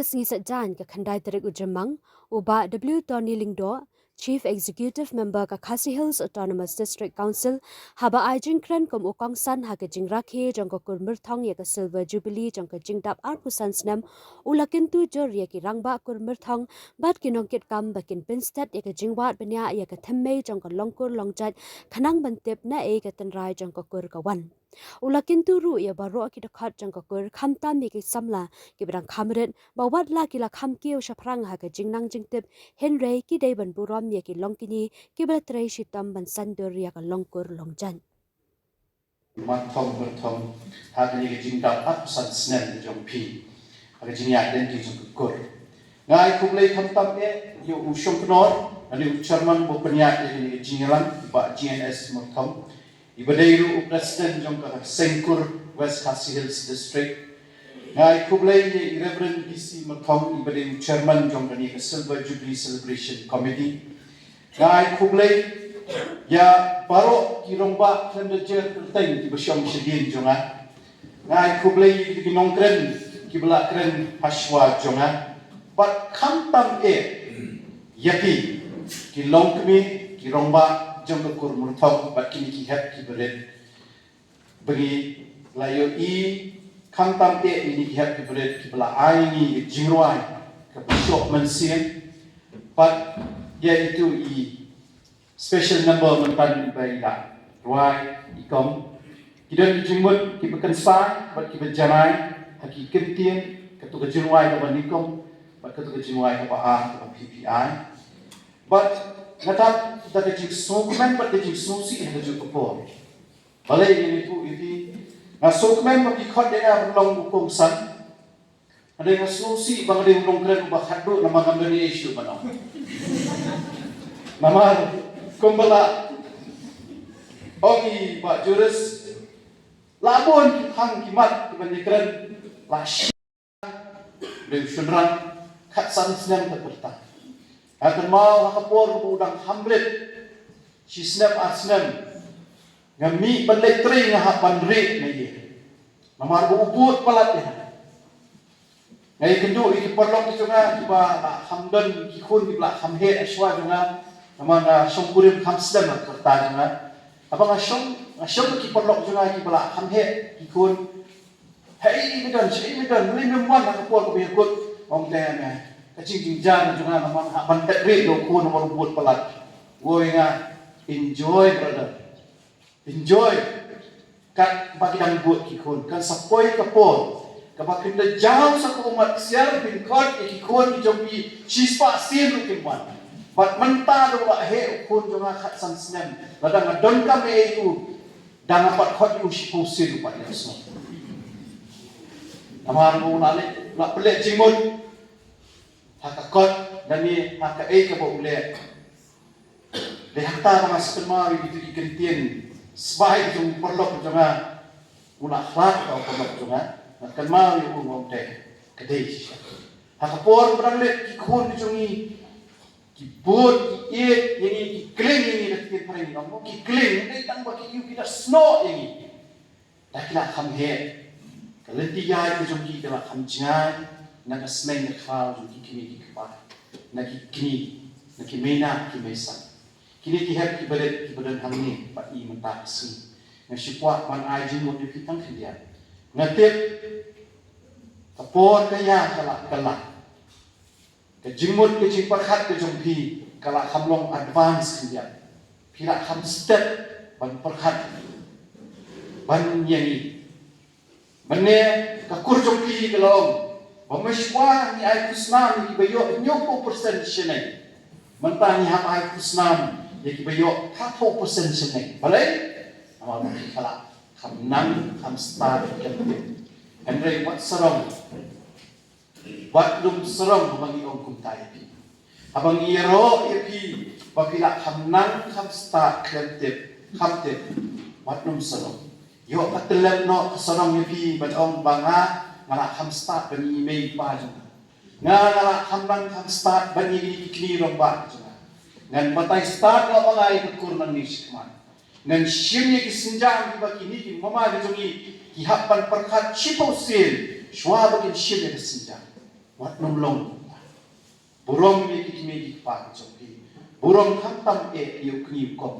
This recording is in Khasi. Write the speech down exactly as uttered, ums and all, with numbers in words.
Sngi Saitjaiñ ka khyndai tarik u Jymmang, u Bah W Tony Lyngdoh, Chief Executive Member ka Khasi Hills Autonomous District Council, haba ai jingkren kum u kongsan ha ka jingrakhe jong ka kur Myrthong ïa ka Silver Jubilee jong ka jingdap arphew san snem, u la kyntu jur ïa ki rangbah kur Myrthong bad ki nongkitkam ba kin pynstet ïa ka jingwad bniah ïa ka thymmei jong ka longkur longjait, khnang ban tip naei ka tynrai jong ka kur ka wan. U la kyntu ruh ïa baroh ki dkhot jong ka kur, khamtam ïa ki samla kiba dang kham rit, ba wat la ki la kham kiew shaphrang ha ka jingnang jingtip, hynrei ki dei ban burom ïa ki longkñi kiba la trei shitom ban saiñdur ïa ka longkur longjait. Myrthong, Myrthong, ha kane ka jingdap arphew san snem jong phi ha ka jingïaid lynti jong ka kur. Nga ai khublei khamtam eh ïa u Shongknor, lane u Chairman ba pynïaid ïa kane ka jingïalang, Bah G N S Myrthong, iba dei ruh u President jong ka Seng Kur West Khasi Hills District. Nga ai khublei ïa i Reverend B C Myrthong, iba dei u Chairman jong kane ka Silver Jubilee Celebration Committee. Nga ai khublei ïa baroh ki rangbah khlem da jer kyrteng kiba shong shadien jong nga. Nga ai khublei ïa ki nongkren kiba la kren hashwa jong nga. Bad khamtam eh ïa phi ki longkmie, ki rangbah jong ka kur Myrthong bad kine ki hep ki barit. Ba ngi la ïohi khamtam eh ïa kine ki hep ki barit kiba la ai ïa ngi ka jingrwai kaba shoh mynsiem. Bad ïa itu i special number mynta iba i la rwai i kong. Ki don ki jingmut kiba kynsai bad kiba janai ha ki kyntien, kato ka jingrwai kaba nyngkong bad kato ka jingrwai kaba ar kaba phi phi ai. Bad nga tap da ka jingsngewkmen bad ka jingsngewsih ha kajuh ka por. Balei ngin ïathuh ïa phi? Nga sngewkmen ba phi khot ïa nga ban long u kongsan. Hynrei nga sngewsih ba nga dei u nongkren uba khatduh namar ngam don ei shuh ban ong. Namar kumba la ong i Bah Juris, la bun ki phang ki mat kiban ïakren, la shi dei u shynrang khatsan snem ka pyrta. Nga kynmaw ha ka por ba u dang kham rit, shi snem ar snem, nga mih ban leit trei, nga hap ban rieh na ïing. Namar ba u bud palat ïa nga. Nga ïakynduh ïa ki paralok ki jong nga kiba la kham don ki khun kiba la kham heh hashwa jong nga. Namar nga shong kurim kham slem ha ka rta jong nga. Haba nga shong, nga shong ki paralok jong nga kiba la kham heh ki khun. Hei me don, hei me don, balei mem wan ha ka por kaba ïakut? Ong te me, ka jingjynjar jong nga namar hap ban peit rieh ïa u khun namar u bud palat. Woi nga, enjoy brother. Enjoy. Katba ki dang bud ki khun, kan sa poi ka por kaba kin da jaw sa ka ummat ksiar, phin khot ïa ki khun ki jong phi shispah sien ruh kim wan. Bad mynta da u la heh u khun jong nga khatsan snem, lada nga donkam ei ei u, da nga pat khot ïa u shiphew sien u pat ïa u sngew. Namar ba u la leh, u la pynleh jingmut ha ka kot, lane ha kaei kaba u leh. Dei hangta ba nga sa kynmaw ïa kito ki kyntien sbai jong u paralok jong nga. U la khlad ka u paralok jong nga, nga kynmaw ïa u, nga ong te, ka dei shisha. Ha ka por ba dang leit ki khun ki jong ngi ki bud, ki ïeit ïa ngi, ki kling ïa ngi da ki ktien phareng, ngi ong ki kling, dei tang ba ki ïoh ki da snoh ïa ngi. Da ki la kham heh, ka lynti ïaid ka jong ki ka la kham jngai na ka sneng ka khraw jong ki kmie ki kpa, na ki kñi, na ki mei nah ki mei san. Kine ki hep ki barit kiba don hangne bad ngi mynta ka sngi. Nga shu kwah ban ai jingmut ïa phi tang khyndiat. Nga tip ka por ka ïa ka la ka la Ka jingmut ka jingpyrkhat ka jong phi ka la kham long advance khyndiat. Phi la kham step ban pyrkhat ban ïa ngi. Mynne ka kur jong phi ka long ba mynshuwa ngi ai khusnam ïa kiba ïoh hynñiewphew percent shaneng. Mynta ngi hap ai khusnam ïa kiba ïoh phra phew percent shaneng. Balei? Namar ba phi ka la kham nang kham stad ïa ka. Hynrei wat sarong Wat nym sarong haba ngi ong kumta ïa phi. Haba ngi ïaroh ïa phi ba phi la kham nang kham stad khlem tip, kham tip. Wat nym sarong. Ïoh ka tyllep noh ka sarong ïa phi ban ong ba nga, nga la kham stad ban ïa i mei i pa jong nga. Nga, nga la kham nang kham stad ban ïa kine ki kmie rangbah jong nga. Ngan batai stad noh ba nga ïa ka kur nangne shakhmat. Ngan shim ïa ki sienjam kiba kine ki mama ki jong ngi ki hap ban pyrkhat shiphew sien shuwa ba kin shim ïa ka sienjam. Wat nym long burom ïa ki kmie ki kpa ki jong phi. Burom khamtam eh ïa u kñi u kong.